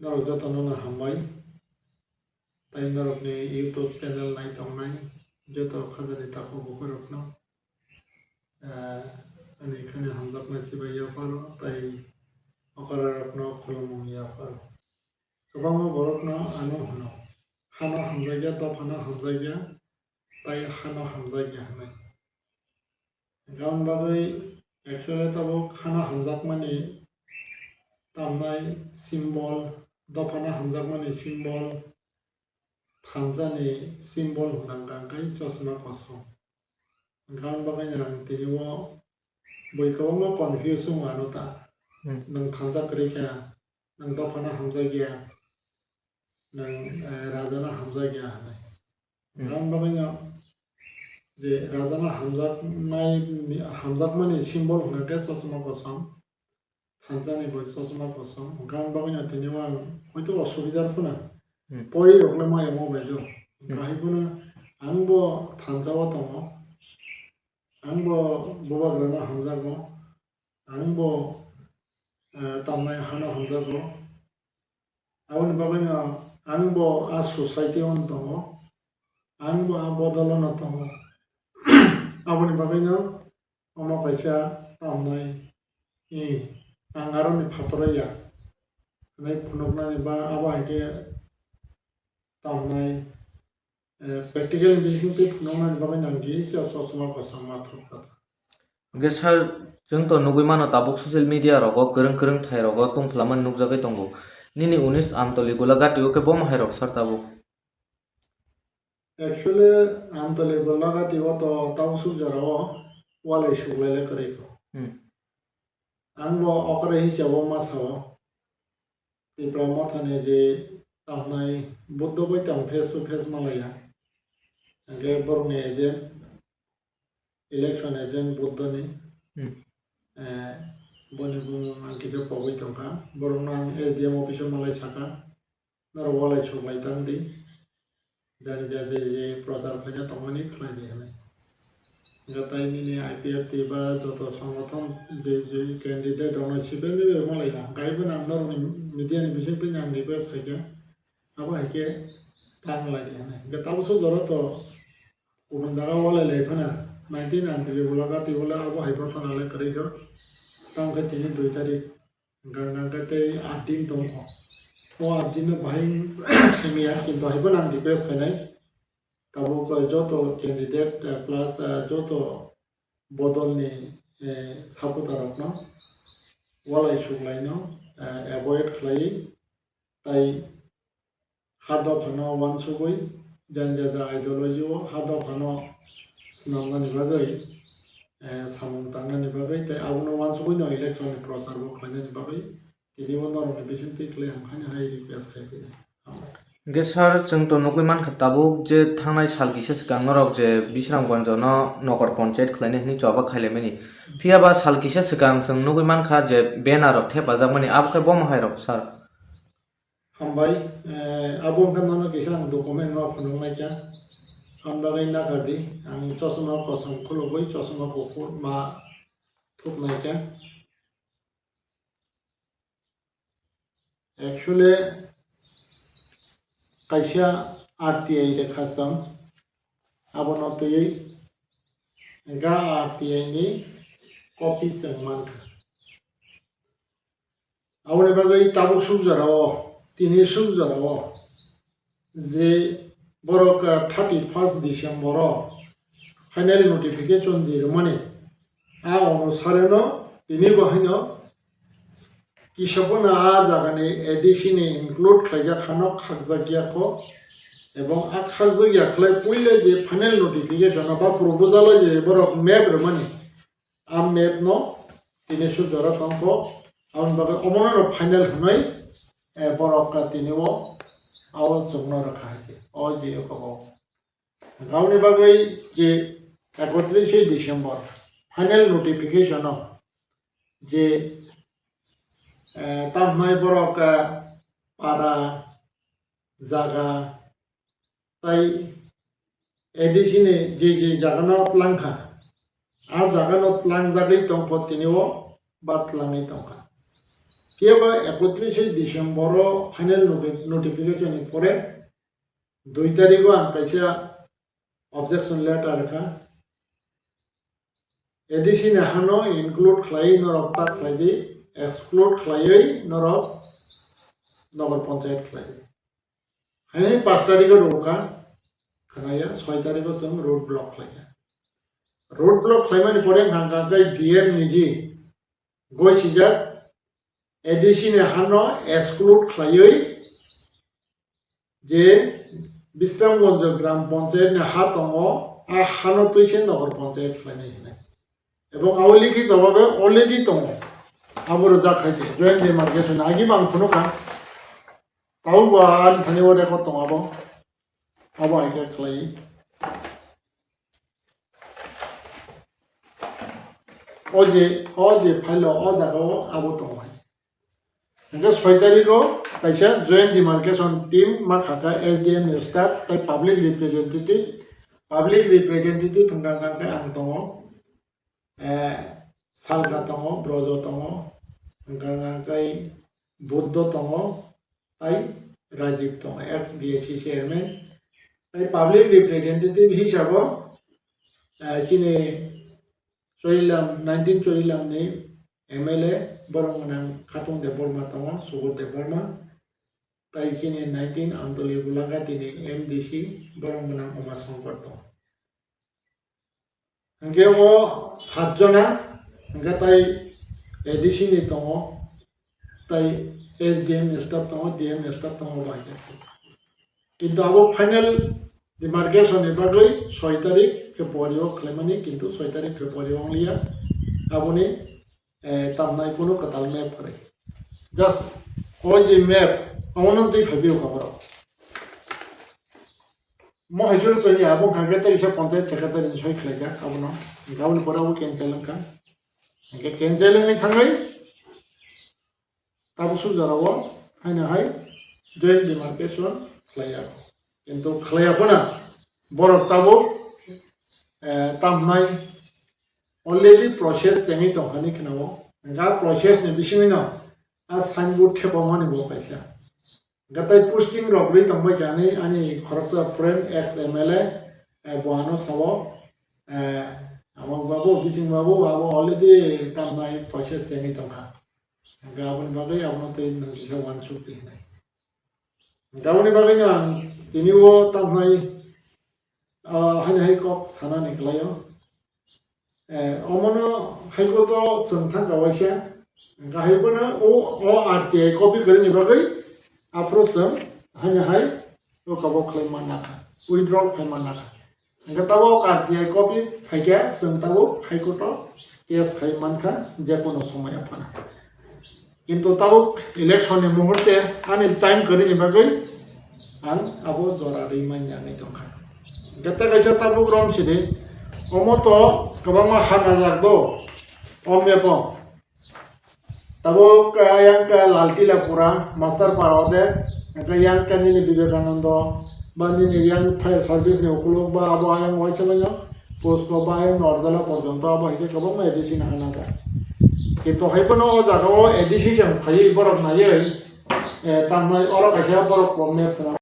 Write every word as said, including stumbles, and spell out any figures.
Norok jotono no hambai. Tai norokni YouTube channel nai tongnai joto khajani takhuk bukhurokno, eh, ani khani hamjakma chibai yapharo tai okorarokno khulumung yapharo. Kwbangma borokno ano hwno, hano hamjakya, dophano hamjakya, tai hano hamjakya hwnwi. Hwnkhe aboni bagwi actually tabuk hano hamjakmani tamnai symbol, dophano hamjakmani symbol, thansani symbol hwnkha hwnkhe chosma kosom. Hwnkhe aboni bagwi ang tini o bui kwbangma confuse wngo ano ta. Hmm. Nwng thansa kwrwi kha, nwng dophano hamjakya, nwng, eh, rajano hamjakya hwnwi. Hmm. Aboni bagwino je rajano hamjaknai, hamjakmani symbol hwnkha khe chosma kosom, thansani bo chosma kosom. Hwnkhe aboni bagwino tini o ang hoito osubidar phano Hmm. pori rokle maya mo bai do. Hmm. Kahai phano ang bo thansa o tongo, ang bo bubagrano hamjago. Ang bo, eh, tamnai hano hamjago. Aboni bagwino ang bo a society o tongo. Ang bo a bodol o no tongo. Aboni bagwino omo kaisa tamnai, eh, ang aroni phataro ya hwnwi phunuknani ba abo hai khe tamnai, eh, practical ni bisingtwi phunuknani bagwi nang di, khe chosma kosom ma thok kha. Hwnkhe sir, chwng to nugwi mano tabuk social media rogo kwrwng kwrwng thai rogo tungphlamani nukjagwi tongo. Nini unis Amtoli Golagati o khe bomo hai rok sir tabuk? Actually, Amtoli Golagati o to tabuk suk jora o walai suklai le kwrwi kho. Hmm. Ang bo okre hisabo ma sao. Tipra Mothani je tamnai Buddha bai tang face to face malaya. Hwnkhe borokni agent, election agent Buddhani, Hmm. eh, boni bumung ang kisa pogwi tongkha. Borokno ang S D M office o malai sakha, norok walai suklai tang di. Jani ja je je prochar khaina tongmani khlai di hwnwi. Hwnkhe tai nini I P F T ba joto songothon je je candidate rokno sibeni bai malai ya. Hwnkhe bo nang norokni media ni bisingtwi ang request khaikha. Abo hai khe tang lai di hwnwi. Hwnkhe tabuk suk jora to kubun jaga walai lai phano nineteen ninety three bwla gati bole abo hai bo thana le kwrwi kho. Tamo khe tini dui tarik. Hwnkha hwnkha khe tei aat din tongkho. O aat din no bahai simiya, kintu haibo nang request khainai. Tabuk joto candidate, eh, plus, eh, joto bodol ni, eh, supporter rokno walai suklaino, eh, avoid khlai tai ha dophano uansugwi jani jaja ideology o ha dophano swnamnani bagwi, eh, samung tangnani bagwi tei abono uansugwino election ni prochar bo khlainani bagwi tini bo norokni bisingtwi khlai ang haino hai request khai phinai. Hwnkhe sir, chwng to nugwi mankha tabuk je thangnai sal kisa swkang norok je Bisramganj no nokor ponchayat khlainai hwnwi choba khailaimani. Phiya ba sal kisa swkang chwng nugwi mankha je banner rok thepajakmani, abo khe bomo hai rok sir? Hambai, eh, abo wngkha nono kisa ang document no phunuknai kha. Ang bagwi nakardi, ang chosma kosom khulugwi chosma kuphur ma thuknai kha. Actually, kaisa R T I rekha chwng, abono twiwi ga R T I ni copy chwng mankha. Aboni bagwi tabuk suk jora o, tini suk jora o je borok, ah, thirty first December o final notification je rwmani, a onusare no tini bo haino kisa phano a jaga ni A D C ni include khlaijak hano khakjak ya kho, ebong a khakjak ya khlai puila je final notification o ba proposal o je borok map rwmani, a map no tini suk jora tongkho, aboni bagwi omono no final hwnwi, eh, borok tini o, o chwngno rwkha hai khe, o je o kok o. Aboni bagwi je ekotrishe December final notification o je, eh, tamhnai borok, eh, para, jaga, tai A D C ni je je jaga no tlang kha, a jaga no tlang jagwi tongkho tini o ba tlangwi tongkha. Phiya ba ekotrishe December o final noti-, notification ni pore dui tarikh o ang kaisa objection letter rwkha. A D C ni hano include khlaiwi norok ta khlai di, exclude khlaiwi norok Nagar Panchayat khlai di. Haini pash tarikh o rwkha, khnaya, soi tarikh o chwng road block khlaikha. Road block khlaimani pore hwnka hwnka khe D M niji goi sijak A D C ni hano exclude khlaiwi je Bisramganj Gram Panchayat ni ha tongo, a hano twi se Nagar Panchayat khlainai hinwi. Ebong abo likhito bhabe already tongo. Abo rwjak khai se, joint demarcation agi bang phunukha. Tabuk bo ani thani o record tongo abo. Abo hai khe khlai. O je, o je file o, o jaga o abo tongo hai. Hingke soi tarikh o kaisa joint demarcation team ma khaka S D M ni staff tai public representative, public representative hingka hingka khe ang tongo, eh, Salka tongo, Brojo tongo, hingka hingka khe Buddho tongo, tai Rajiv tongo, ex B A C chairman, tai public representative hisabo, eh, chini Chorilam, nineteen Chorilam ni M L A, borok gwnang Khatung Debbarma tongo, Subodh Debbarma, tai chini nineteen Amtoli Golagati ni M D C, borok gwnang Uma Shankar tongo. Hingke o sat jona, hingke tai A D C ni tongo, tai S D M ni staff tongo, D M ni staff tongo, bai khe. Kintu abo final demarcation ni bagwi soi tarik February o khlaimani, kintu soi tarik February o wngliya. Aboni, eh, tamnai kunu kwtal map kwrwi. Just o je map, omono twi phaibi o kaborok. Mo hai jor soi abo hwnka khe tei kisa panchayat secretary ni soi khlaijak abono. Hingke aboni pore abo cancel wngkha. Hingke cancel wngwi thangwi tabuk suk jora o haino hai joint demarcation khlaiya. Kintu khlaiya phano borok tabuk, eh, tamnai already process chengwi tongkha ni khna o. Hingke a process ni bisingwi no a signboard thepamani bo kaisa. Gatai posting rok rwi tongbai kha ani, ani khoroksa friend ex M L A, eh, bo ano sao, eh, Amang babu, Bising babu, abo already tamnai process chengwi tongkha. Hingke aboni bagwi abono tei nwng kisa uansuk di hinai. Hingke aboni bagwino ang tini o tamnai, ah, haino hai kok sanani kwlaio. Eh, omono hai kok to chwng thangkha waisa. Hingke hai bono o, o R T I copy kwrwini bagwi aphuru chwng haino hai o kabo khlai manna kha, withdraw khlai manna kha. Hingke tabuk R T I copy phaikhe chwng tabuk High Court o case khai mankha jekono somoy aphano. Kintu tabuk election ni muhurte ani time kwrwini bagwi ang abo jora rwi manya wngwi tongkha. Hingke tei kaisa tabuk romsidi, omo to kwbangma ha najak do, o map o. Tabuk, ah, yang ke Laltila pura, Master Para ode, yang ke yang ke nini Vivekananda, ba nini yang fire service ni ukuluk ba abo ayang waisa banyo, Pusko ba ayang Norjala porjonto abo hai khe kwbangma A D C ni hana da. Kintu hai phano o jaga o A D C jang phaiwi borok naiwi, eh, tamnai oro kaisa borok bo map sana.